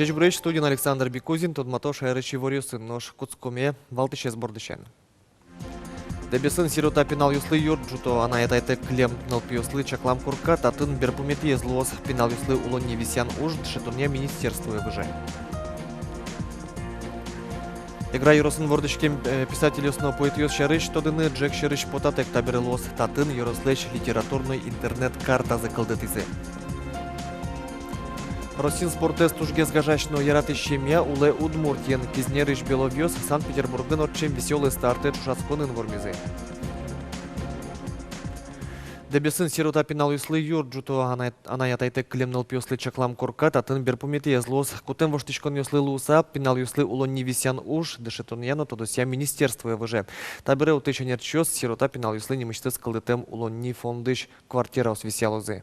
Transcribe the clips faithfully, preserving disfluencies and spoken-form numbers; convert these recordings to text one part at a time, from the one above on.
Ӟечбуресь! Студиын Александр Бикузин. Тодмато шаерысь иворъёсын. Нош кутскоме валтӥсез бордысен. Дэбесын сирота пиналъёслы юрт ӝуто. Анай-атайтэк кылем нылпиослы чаклам корка татын берпуметӥез луоз. Пиналъёслы улонни висъян уж дышетонъя министерствое выже. Эгра ёросын вордӥськем, э, писательёс но поэтъёс сярысь тодыны ӝӧк сьӧрысь потатэк табере луоз. Татын ёрослэсь литературной интернет-картазэ кылдытӥзы. Россиын спортэз тужгес гажась но яратӥсь семья улэ Удмуртиын. Кизнерысь Беловъёс Санкт-Петербургын ортчем «Весёлые старты» ӵошатсконын вормизы. Дэбесын сирота пиналъёслы юрт ӝуто. Анай-, анай-атайтэк кылем нылпиослы чаклам корка татын берпуметӥез луоз. Кутэм воштӥськонъёслы луыса, пиналъёслы улонни висъян уж дышетонъя но тодосъя министерствое выже. Табере отысь ӧнерчиос сирота пиналъёслы нимысьтыз кылдытэм улонни фондысь квартираос висъялозы.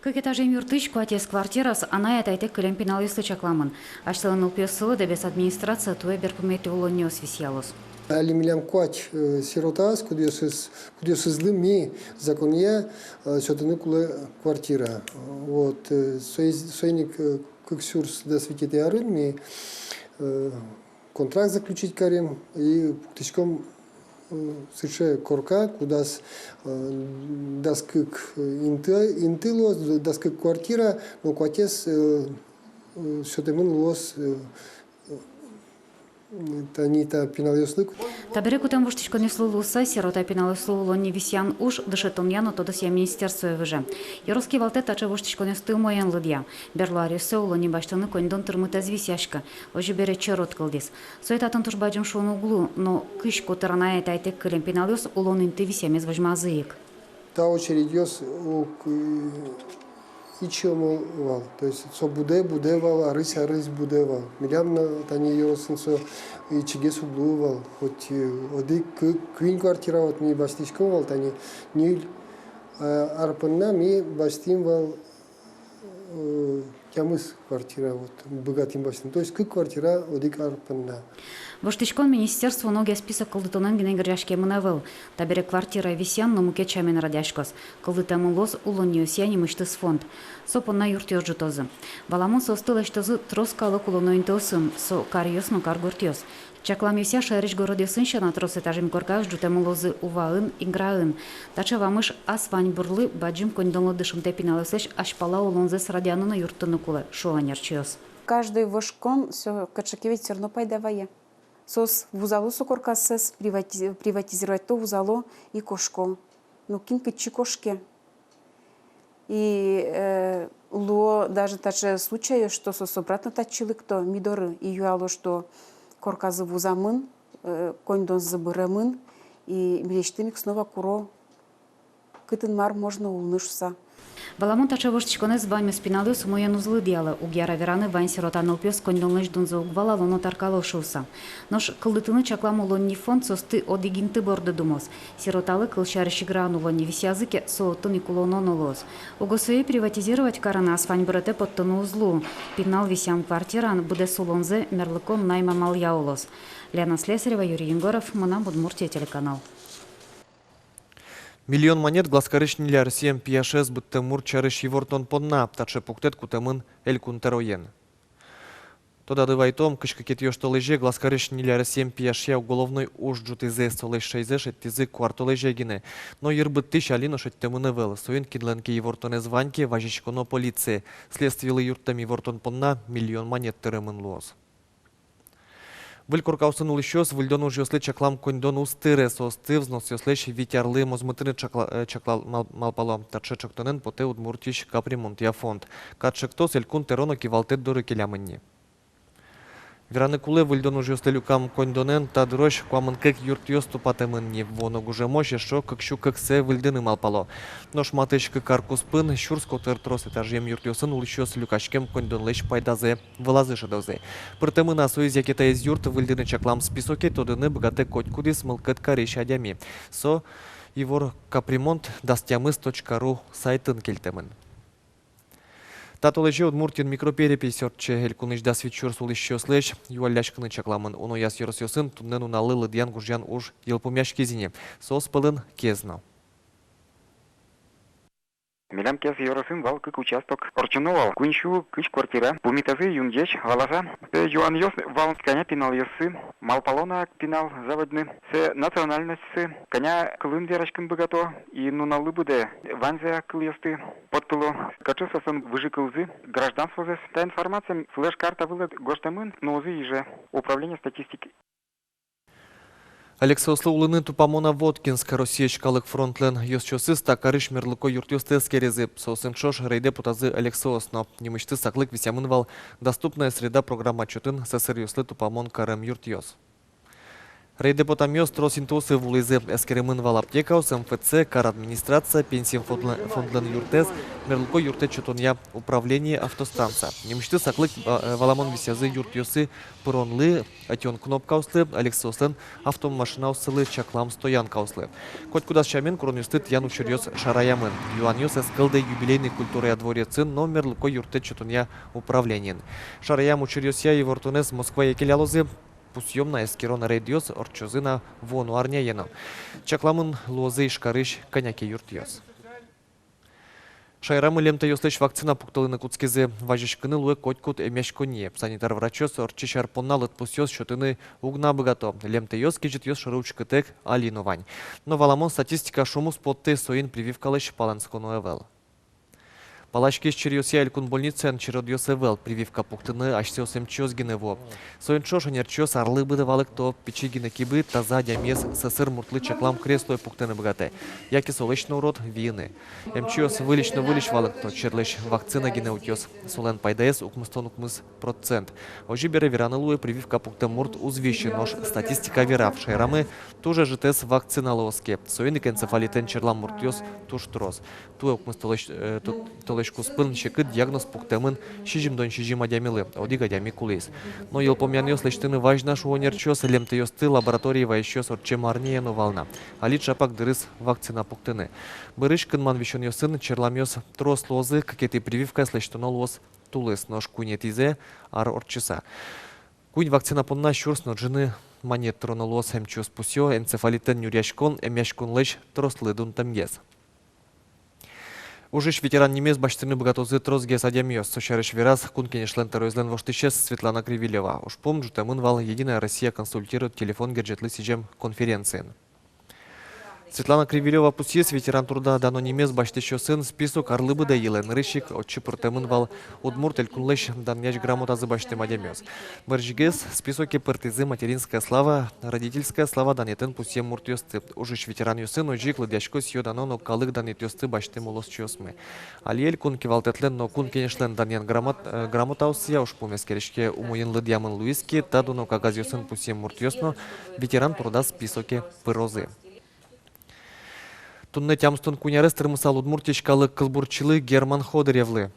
Кык этажъем юртысь куатез квартираос анай-атайтэк кылем пиналъёслы чакламын. Асьтэлэн нылпиоссылы Дэбес администрация туэ берпуметӥ улонниос висъялоз. Али милям куать, э, сиротаос, кудъёсыз, кудъёсызлы ми законъя, э, сётыны кулэ квартира. Вот, э, соиз-, соин ик, э, кык сюрс дас витетӥ арын ми, э, контракт заключить карим и пуктӥськом, э, сыӵе корка, кудаз, э, дас кык, э, инты, инты луоз, дас кык квартира, но куатез, э, э, сётэмын луоз, э, э, тани та пиналъёслы. Табере кутэм воштӥськонъёслы луыса, сирота пиналъёслы улонни висъян уж дышетонъя но тодосъя министерствое выже. Ёрос кивалтэт таӵе воштӥськонъёсты умоен лыдъя. Берло аръёсы улонни басьтыны коньдон тырмытэз висъяське. Озьы бере черод кылдӥз. Сое татын туж бадӟым шуыны уг луы, но кызь котыр анай-атайтэк кылем пиналъёс улон инты висъямез возьмазы ик. Та очередьёс ук, э, ичиомы вал. То есть со будэ, будэ вал, арысь, арысь будэ вал. Милям но тани ёросын со ичигес уг луы вал. Хоть, э, одӥг, кы-, куинь квартира вот ми басьтӥськом вал тани ньыль, э, ар понна ми басьтӥм вал, э, тямыс квартира, вот, быгатӥм басьтыны. То есть кык квартира одӥг ар понна. Воштӥськон министерство но огъя список кылдытонэн гинэ герӟаськемын ӧвӧл. Табере квартира висъян но мукет сямен радъяськоз. Кылдытэмын луоз улонниосъя нимысьтыз фонд. Со понна юртъёс ӝутозы. Валамон, соосты лэсьтозы трос калык улоно интыосын, со каръёс но каргуртъёс. Чакламъёсъя, шаерысь городъёсын сяна трос этажъем коркаос ӝутэмын луозы Уваын, Играын. Таӵе вамыш ас ваньбурлы, бадӟым коньдонлы дышымтэ пиналъёслэсь азьпала улонзэс радъяны но юрттыны кулэ, шуо ӧнерчиос. Каждый вошкон со кыӵе ке ведь всё равно пайда вае. Соос вузало со коркаоссэс, привати-, приватизировать-то вузало и кошко. Ну, кин кытчы кошке. И, э, луо даже таӵе случай, что соос обратно татчы лыкто, ми доры, и юало, что корказы вузамын, э, коньдонзы быремын, и милесьтым ик снова куро, кытын мар можно улыны шуса. Валамон, таӵе воштӥськонэз ваньмыз пиналъёс умоен уз лыдъялэ. Уг яра вераны, вань сирота нылпиос коньдонлэсь дунзэ уг валало но таркало шуса. Нош кылдытыны чаклам улонни фонд соосты одӥг инты борды думоз. Сироталы, кылсярысь, Играын улонни висъязы ке, со отын ик улоно но луоз. Уго сое приватизировать карыны, ас ваньбурэтэ поттыны уз луы. Пинал висъям квартираын быдэс улонзэ мерлыко найм амалъя улоз. Лена Слесарева, Юрий Егоров, «Мынам Удмуртие» телеканал. Миллион манет Глазкарысь ньыль аресъем пияшез быдтэм мурт сярысь ивортон понна. Таӵе пуктэт кутэмын Элькун тӧроен. Тодады вайтом, кызь кыкетӥ оштолэзе Глазкарысь ньыль аресъем пияшъя уголовной уж ӝутӥзы. Солэсь шӧйзэ шедьтӥзы куартолэзе гинэ. Но йырбыттӥсь али но шедьтэмын ӧвӧл. Соин кинлэн ке ивортонэз вань ке, вазиськоно полицие. Следствилы юрттэм ивортон понна миллион манет тыремын луоз. Выль коркаосын улӥсьёс выльдон ужъёслы чаклам коньдон уз тыре. Соосты взносъёслэсь вить арлы мозмытыны чакла-, э, чакла-, мал-, малпало. Таӵе ӵектонэн потэ Удмуртиысь капремонтъя фонд. Кат ӵектос Элькун тӧро но кивалтэт доры келямын ни. Вераны кулэ, выльдон ужъёслы люкам коньдонэн та дырозь куамын кык юртъёс тупатэмын ни. Вуоно гужемозь эшшо кык сю кыксэ выльдыны малпало. Нош матысь кык ар куспын сюрс котыр трос этажъем юртъёсын улӥсьёс люкаськем коньдонлэсь пайдазэ вылазы шӧдозы. Пыртэмын-а соиз яке таиз юрт выльдыны чаклам списоке, тодыны быгатэ котькудӥз мылкыд карись адями. Со ивор капремонт дас тямыс точка ру сайтын кельтэмын. Та толэзе Удмуртиын микроперепись ортче. Элькунысь дас вить сюрс улӥсьёслэсь юалляськыны чакламын. Унояз ёросъёсын туннэ нуналлы лыдъян-гожъян уж йылпумъяськиз ини. Соос пӧлын Кез но. Милям Кез ёросын вал кык участок. Ортчоно вал куинь сю кызь квартира. Пумитазы юн ӟеч, валаса. Сое юанъёс вал, кӧня пиналъёссы, малпало на пинал заводьны. Сое национальностьсы, кӧня кылын вераськыны быгато, и нуналлы быдэ ваньзэ кылъёсты поттыло. Кыӵе соослэн выжыкылзы, гражданствозэс. Та информация флеш-карта вылэ гожтэмын, нуозы иже управление статистики. Алексеослы улыны тупамон-а Воткинск? Россиысь калык фронтлэн ёзчиосыз та карысь мерлыко юртъёсты эскеризы. Соосын ӵош рейдэ потазы Алексеос но. Нимысьтыз саклык висъямын вал «Доступная среда» программа чотын сӧсыръёслы тупамон карем юртъёс. Рейдэ потэмъёс трос интыосы вуылӥзы. Эскеремын вал аптекаос, МФЦ, кар администрация, пенсиен фондлэн, фондлэн юртэз, мерлыко юрттэт сётонъя управление, автостанция. Нимысьтыз саклык, э, валамон висъязы юртъёсы пыронлы, ӧтён кнопкаослы, Алексеослэн автомашинаоссылы чаклам стоянкаослы. Котькудаз сямен куронъёсты тӥян учыръёс шараямын. Юанъёс ӧз кылдэ юбилейный культурая дворецын но мерлыко юрттэт сётонъя управлениын. Шараям учыръёсъя ивортонэз Москвае келялозы. Пусъём на, эскерон рейдъёс ортчозы на вуоно арняе но. Чакламын луозы Ижкарысь кӧня ке юртъёс. Шаерамы лемтэйёслэсь вакцина пуктылыны кутскизы. Вазиськыны луэ котькуд эмъяськонние. Санитар врачъёс ортчись ар понна лыдпусъёс сётыны уг на быгато. Лемтэйёс кезьытъёс шоры учкытэк али но вань. Но валамон, статистика шумпотты, соин прививкалэсь палэнсконо ӧвӧл. Паласькись чиръёсъя элькун больницаын черодъёс ӧвӧл. Прививка пуктыны асьсэос эмчиос гинэ вуо. Соин ӵош ӧнерчиос арлы быдэ валэкто: пичи гинэ кибы таза адямиез сӧсыр муртлы чаклам креслое пуктыны быгатэ, яке солэсь но урод виыны. Эмчиос выльысь но выльысь валэкто: черлэсь вакцина гинэ утёз. Солэн пайдаез укмыстон укмыс процент. Озьы бере, вераны луэ, прививка пуктэм мурт уз висьы. Нош статистика вера: шаерамы туж ӧжытэз вакциналы оске. Соин ик энцефалитэн черлам муртъёс туж трос. Туэ укмыс толэзь, э, то-, толэзь куспын секыт диагноз пуктэмын сизьымдон сизьым адямилы, одӥг адями кулӥз. Но йылпумъянъёс лэсьтыны вазь на, шуо ӧнерчиос. Лемтэйёсты лабораторие вайисьёс ортчем арняе но вал на. Али ӵапак дырыз вакцина пуктыны. Бӧрысь кынман висёнъёсын черламъёс трос луозы. Кыкетӥ прививкаез лэсьтоно луоз тулыс, нош куинетӥзэ — ар ортчыса. Куинь вакцина понна сюрс но ӝыны манет тыроно луоз. Эмчиос пусъё: энцефалитэн нюръяськон эмъяськонлэсь трослы дунтэмгес. Ужысь ветеран нимез басьтыны быгатозы тросгес адямиос. Со сярысь вераз Кун Кенешлэн тӧроезлэн воштӥсез Светлана Кривилева. Ужпум ӝутэмын вал «Единая Россия консультирует» телефон герӟетлы сӥзем конференциын. Светлана Кривилева пусйиз: ветеран труда дано нимез басьтӥсьёсын список арлы быдэ йылэ. Нырысь ик отчы пыртэмын вал Удмурт Элькунлэсь данъясь грамотазы басьтэм адямиос. Бӧрсьгес списоке пыртӥзы «Материнская слава», «Родительская слава» данъетэн пусъем муртъёсты. Ужысь ветеранъёсын озьы ик лыдъясько сӥё-дано но калык данъетъёсты басьтэм улосчиосмы. Али Элькун кивалтэтлэн но Кун Кенешлэн данъян грамот-, э, грамотаосъя ужпум эскериське. Умоен лыдъямын луиз ке, та дуно кагазъёсын пусъем муртъёс но ветеран труда списоке пырозы. Туннэ тямыстон куинь арес тырмысал Удмуртиысь калык кылбурчилы Герман Ходыревлы.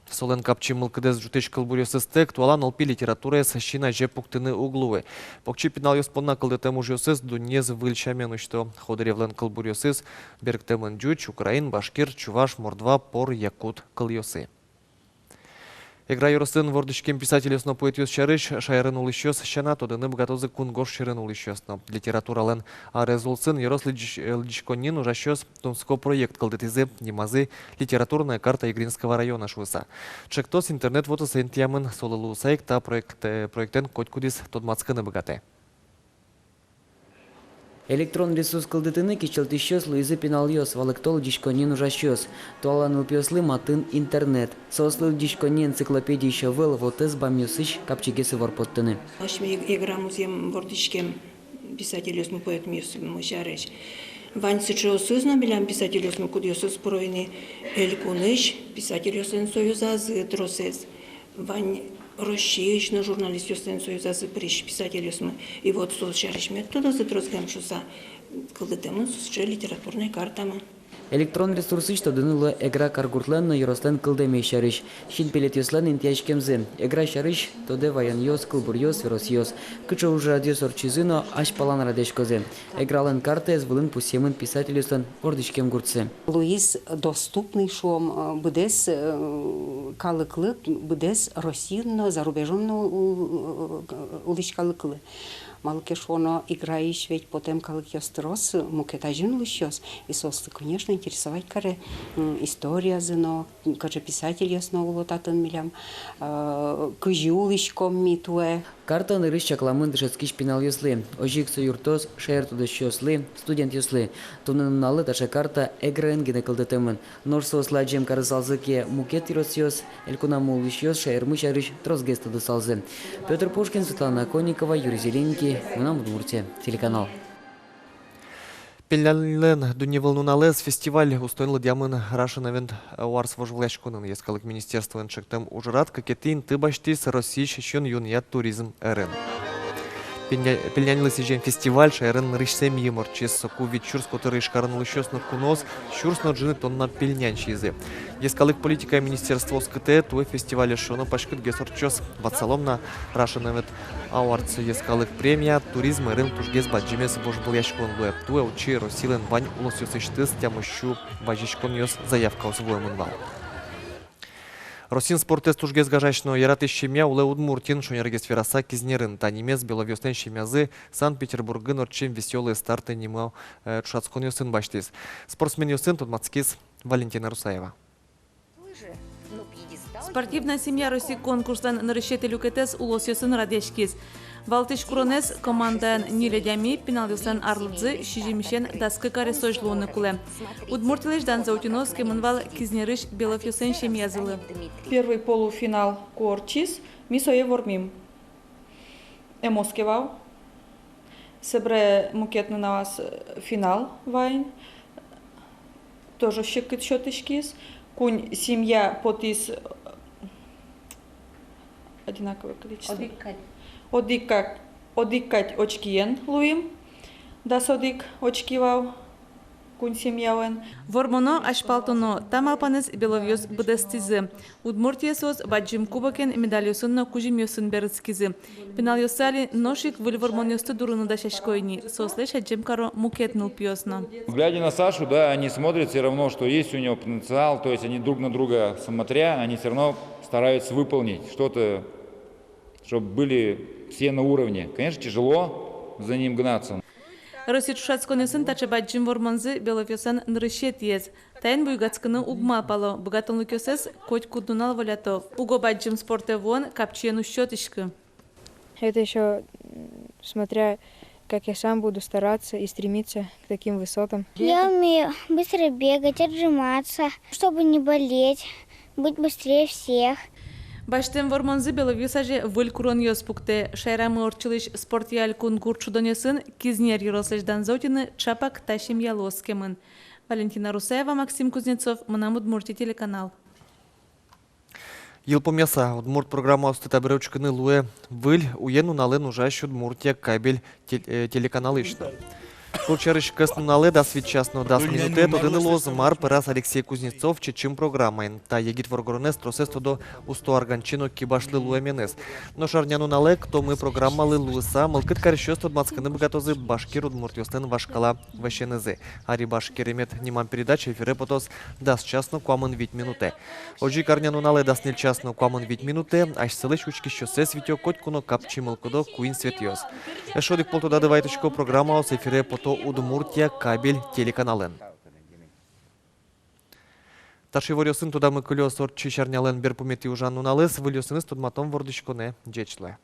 Солэн капчи мылкыдэз ӝутӥсь кылбуръёсызтэк туала нылпи литератураез син азе пуктыны уг луы. Покчи пиналъёс понна кылдытэм ужъёсыз дуннеез выль сямен усьто. Ходыревлэн кылбуръёсыз берыктэмын ӟуч, украин, башкир, чуваш, мордва, пор, якут кылъёсы. Эгра ёросын вордӥськем писательёс но поэтъёс сярысь шаерын улӥсьёс сяна тодыны быгатозы кунгож сьӧрын улӥсьёс но. Литературалэн арез улсын ёрос лыдӟи-, э, лыдӟиськонниын ужасьёс тунсыко проект кылдытӥзы, нимазы «Литературная карта Игринского района» шуыса. Ӵектос интернет вотэсэ интыямын. Солы луыса ик та проект, э, проектэн котькудӥз тодматскыны быгатэ. Электрон ресурс кылдытыны кичӧлтӥсьёс луизы пиналъёс, валэкто, лыдӟиськонниын ужасьёс. Туала нылпиослы матын интернет. Соослы лыдӟиськонни, энциклопедиысь ӧвӧл, вотэс бамъёсысь капчигес ивор поттыны. Асьме Эг-, Эгра музъем вордӥськем писательёсмы, поэтъёсмы сярысь. Вань сыӵеосыз но милям писательёсмы, кудъёсыз пыро ини Элькунысь писательёслэн союзазы тросэз. Вань Россиысь но журналистъёслэн союзазы пырись писательёсмы. И вот соос сярысь мед тодозы тросгес шуыса, кылдытэмын сыӵе литературной картамы. Электрон ресурсысь тодыны луэ Эгра каргуртлэн но ёрослэн кылдэмез сярысь, синпелетъёслэн интыяськемзы, Эгра сярысь тодэ ваёнъёс, кылбуръёс, веросъёс. Кыӵе ужрадъёс ортчизы но азьпалан радъяськозы. Эгралэн картаез вылын пусъемын писательёслэн вордӥськем гуртсы. Луиз доступный, шуом, э, быдэс, э, калыклы, быдэс Россиын но, за рубежом но у-, у-, улӥсь калыклы. Малы ке шуоно, Играысь ведь потэм калыкъёс трос, мукет азьын улӥсьёс, и соосты, конечно, интересовать каре, м, историязы но, кыӵе писательёс но уло татын милям, э, кызьы улӥськом ми туэ. Карта нырысь чакламын дышетскись пиналъёслы, озьы ик со юрттоз шаертодосчиослы, студентъёслы. Туннэ нуналлы таӵе карта Эграын гинэ кылдытэмын. Нош соослы адӟем карысалзы ке, мукет ёросъёс, элькунамы улӥсьёс шаермы сярысь тросгес тодысалзы. Пётр Пушкин, Светлана Оконникова, Юрий Зеленский, «Мынам Удмуртие» телеканал. Пельняньлэн дунневыл нуналэз фестиваль устоен лыдъямын Russian Event Awards вожвылъяськонын. Йӧскалык министерствоен чектэм ужрад кыкетӥ инты басьтӥз Россиысь сиён-юонъя туризм ӧрын. Пельня-, пельняньлы сӥзем фестиваль шаерын нырысьсэ миым ортчиз. Соку вить сюрс котыр Ижкарын улӥсьёс но куноос сюрс но ӝыны тонна пельнянь сиизы. Йӧскалык политикая министерство оскытэ, туэ фестиваль эшшо но паськытгес ортчоз. Ватсалом на, Russian Event Awards йӧскалык премия туризм ӧрын тужгес бадӟымез вожвылъяськон луэ. Туэ отчы Россилэн вань улосъёсысьтыз тямыссю вазиськонъёс, заявкаос вуэмын вал. Россиын спортэз тужгес гажась но яратӥсь семья улэ Удмуртиын, шонергес вераса, Кизнерын. Та нимез Беловъёслэн семьязы Санкт-Петербургын ортчем «Весёлые старты» нимо, э, ӵошатсконъёсын басьтӥз. Спортсменъёсын тодматскиз Валентина Русаева. «Спортивная семья» Россиысь конкурслэн нырысетӥ люкетэз улосъёсын радъяськиз. Валтӥсь куронэз, командаын ньыль адями, пиналъёслэн арлыдзы сизьымысен дас кык аресозь луыны кулэ. Удмуртилэсь данзэ утьыны оскемын вал Кизнерысь Беловъёслэн семьязылы. Первый полуфинал ку ортчиз, ми сое вормим. Эм оске вал. Собере мукет нуналаз, э, финал вань. Тоже секыт сётӥськиз. Куинь семья потӥз, э, одинаковое количество. Одӥг кадь. Одӥг ка-, одӥг кадь очкиен луим. Дас одӥг очки вал куинь семьялэн. Вормоно, азьпалтоно — та малпанэз Беловъёс быдэстӥзы. Удмуртие соос бадӟым кубокен, медальёсын но кузьымъёсын берытскизы. Пиналъёссы али нош ик выль вормонъёсты дурыны дасясько ини, соослэсь адӟем каро мукет нылпиос но. Глядя на Сашу, да, они смотрят всё равно, что есть у него потенциал, то есть они друг на друга смотря, они всё равно стараются выполнить что-то, чтобы были все на уровне. Конечно, тяжело за ним гнаться. Россиысь ӵошатсконъёсын таӵе бадӟым вормонзы Беловъёслэн нырысетӥез. Таин буйгатскыны уг малпало, быгатонлыкъёссэс котькуд нунал волято. Уго бадӟым спортэ вуон капчиен уз сётӥськы. Это ещё, м, смотря, как я сам буду стараться и стремиться к таким высотам. Я умею быстро бегать, отжиматься, чтобы не болеть, быть быстрее всех. Басьтэм вормонзы Беловъёс азе выль куронъёс пуктэ. Шаерамы ортчылӥсь «Спортъя» элькун гурт шудонъёсын Кизнер ёрослэсь данзэ утьыны чапак та семьялы оскемын. Валентина Русаева, Максим Кузнецов, «Мынам Удмуртие» телеканал. Йылпумъяса, удмурт программаосты табере учкыны луэ выль, уен нуналэн ужась «Удмуртия» кабель тел-, э, телеканалысь но. Кылсярысь, кӧснуналэ дас вить час но дас минутэ тодыны луоз, мар пӧраз Алексей Кузнецов «Чечым» программаын. Та егит воргоронэз тросэз тодо усто арганчи но кибашлы луэменыз. Нош арнянуналэ «Кто мы» программалы луыса, мылкыд карисьёс тодматскыны быгатозы башкир удмуртъёслэн вашкала вӧсенызы. «Ари, башкир, керемет» нимам передача эфире потоз дас час но куамын вить минутэ. Озьы ик арнянуналэ дас ньыль час но куамын вить минутэ асьсэлэсь учкисьёссэс витё котьку но капчи мылкыдо куинь Светъёс. Эшшо одӥг пол тодады вайытӥсько: программаос эфире пото «Удмуртия» кабель телеканалын. Таӵе иворъёсын тодамы кылёз ортчись арнялэн берпуметӥ ужан нуналыз. Выльёсыныз тодматом вордӥськонэ. Ӟеч луэ.